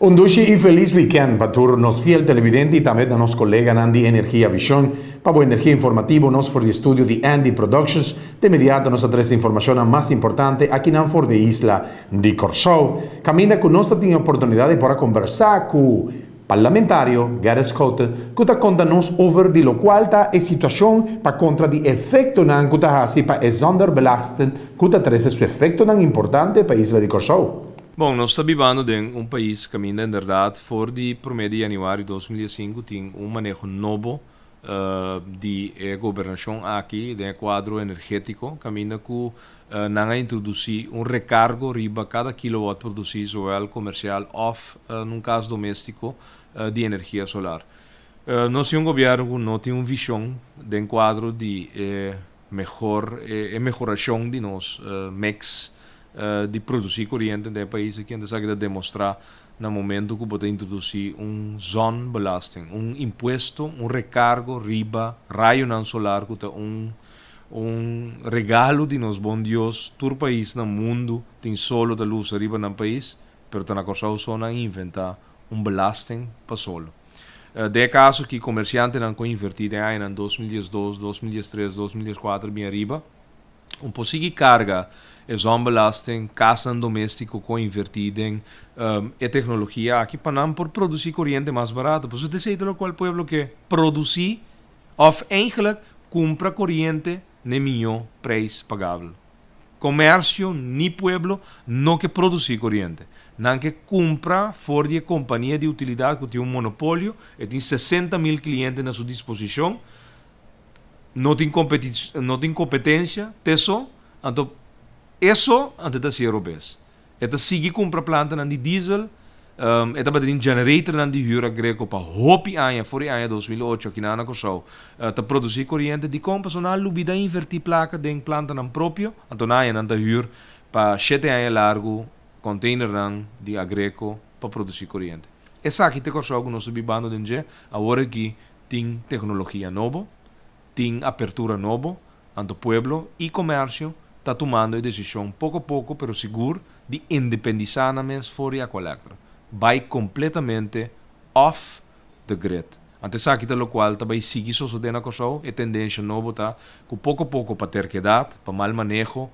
Un dushi i felis weekend pa tur nos fiel televidente i tambe na nos koleganan di Energia Vision. Pa bo energia informativo nos for di estudio di Andy Productions. De inmediato nos a trese informashonnan mas importante akinan for di e isla di Kòrsou. Kaminda ku nos ta tin e oportunidat di por a kombersá ku Parlamentario Gerrit Schouten ku ta konta nos over di lokual ta e situashon pa kontra di efektonan ku ta hasi pa e zonderbelasting ku ta trese su efektonan importante pa isla di Kòrsou. Bon, nos ta bibando den un pais kaminda inderdat for di promé di yanüari 2015 tin un maneho nobo di e gobernashon aki den e kuadro energétiko kaminda ku nan a introdusí un rekargo riba kada kilowatt produsí zowel komersial òf nun kas doméstiko di energia solar. Nos tin un gobièrnu ku no tin un vishon den kuadro di e mehor e mehorashon di nos mix di produsí koriente den e pais aki. Anto esaki ta demostrá na momento ku bo ta introdusí un zonbelasting, un impuesto, un rekargo riba rayonan solar ku ta un un regalo di nos bon Dios. Tur pais na mundu tin solo ta lusa riba nan pais, pero ta na Kòrsou so nan inventá un belasting pa solo. Den e kaso aki komersiantenan ku a invertí den añanan 2012, 2013, 2014 bin ariba, un por sigui karga e zonbelasting, kasnan doméstiko ku a invertí den e teknologia aki pa nan por produsí koriente mas barato. Pasobra esei ta lokual pueblo ke produsí òf eigentlik kumpra koriente n'e mihó preis pagabel. Komersio ni pueblo no ke produsí koriente. Nan ke kumpra for di e kompania di utilidat ku tin un monopolio, e tin 60.000 kliente na su disposishon, no tin no tin kompetensia te so, anto e so anto e ta hasié robes. E ta sigui kumpra plantanan di diesel, e tabata tin generatornan di hür Aggreko pa hopi aña, for di aña 2008 akinan na Kòrsou, ta produsí koriente. Dikon? Pasobra nan a lubidá invertí plaka den plantanan propio, anto nan añanan ta hür pa 7 aña largu containernan di Aggreko pa produsí koriente. Esaki ta e Kòrsou ku nos ta bibando den dje awor aki. Tin teknologia nobo, tin apertura nobo, anto pueblo i komersio ta tumando e desishon poko poko pero sigur di independisá nan mes for di Aqualectra, bai kompletamente off the grid. Anto esaki ta lokual ta bai sigui sosodé na Kòrsou. E tendensha nobo ta ku poko poko pa terkedat, pa mal maneho,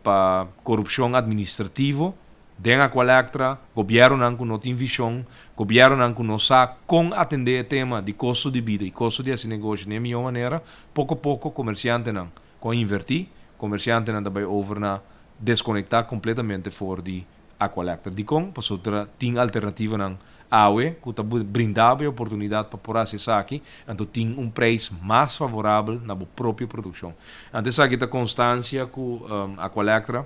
pa korupshon administrativo den Aqualectra, gobièrnunan ku no tin vishon, gobièrnunan ku no sa kon atendé e tema di kosto di bida i kosto di hasi negoshi na e mihó manera, poko poko komersiantenan ku a invertí, komersiantenan ta bai over na deskonektá kompletamente for di Aqualectra. Dikon? Pasobra tin alternativanan awe ku ta brinda bo e oportunidat pa por hasi esaki, anto tin un preis mas favorabel na bo propio produkshon. Anto esaki ta konstansia ku Aqualectra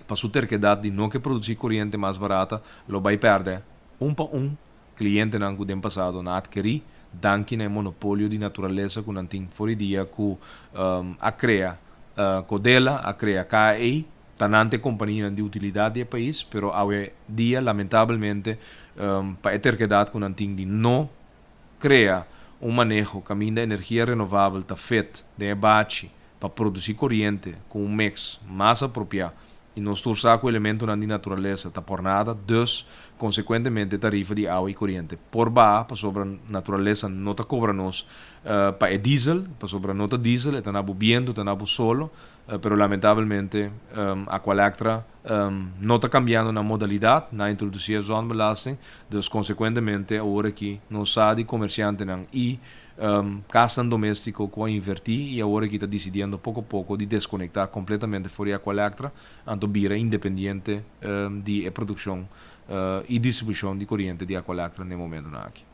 pa su terkedat di no ke produsí koriente mas barata lo bai pèrdè un pa un klientenan ku den pasado nan a atkerí danki na e monopolio di naturalesa ku nan tin for di dia ku a krea Codela, a krea KAE. Ta nan ta e kompanianan di utilidat di e pais, pero awe dia lamentabelmente pa e terkedat ku nan tin di no krea un maneho kaminda energia renovabel ta fit den e bachi pa produsí koriente ku un mix mas apropiá i nos tur sa ku elementonan di naturalesa ta por nada, dus konsekuentemente tarifa di awa i koriente por baha pasobra naturalesa no ta kobra nos pa e diesel, pasobra no ta diesel, e ta na bo bientu, ta na bo solo. Pero lamentabelmente Aqualectra no ta cambiando nan modalidad, nan a introduci e zonbelasting, dus consecuentemente awor aki nos sa di comerciantenan y casnan domestico cu a inverti y awor aki ta dicidiendo poco poco di desconecta completamente for di Aqualectra, anto bira independiente di e produccion y distribucion di coriente di Aqualectra n'e momentonan aki.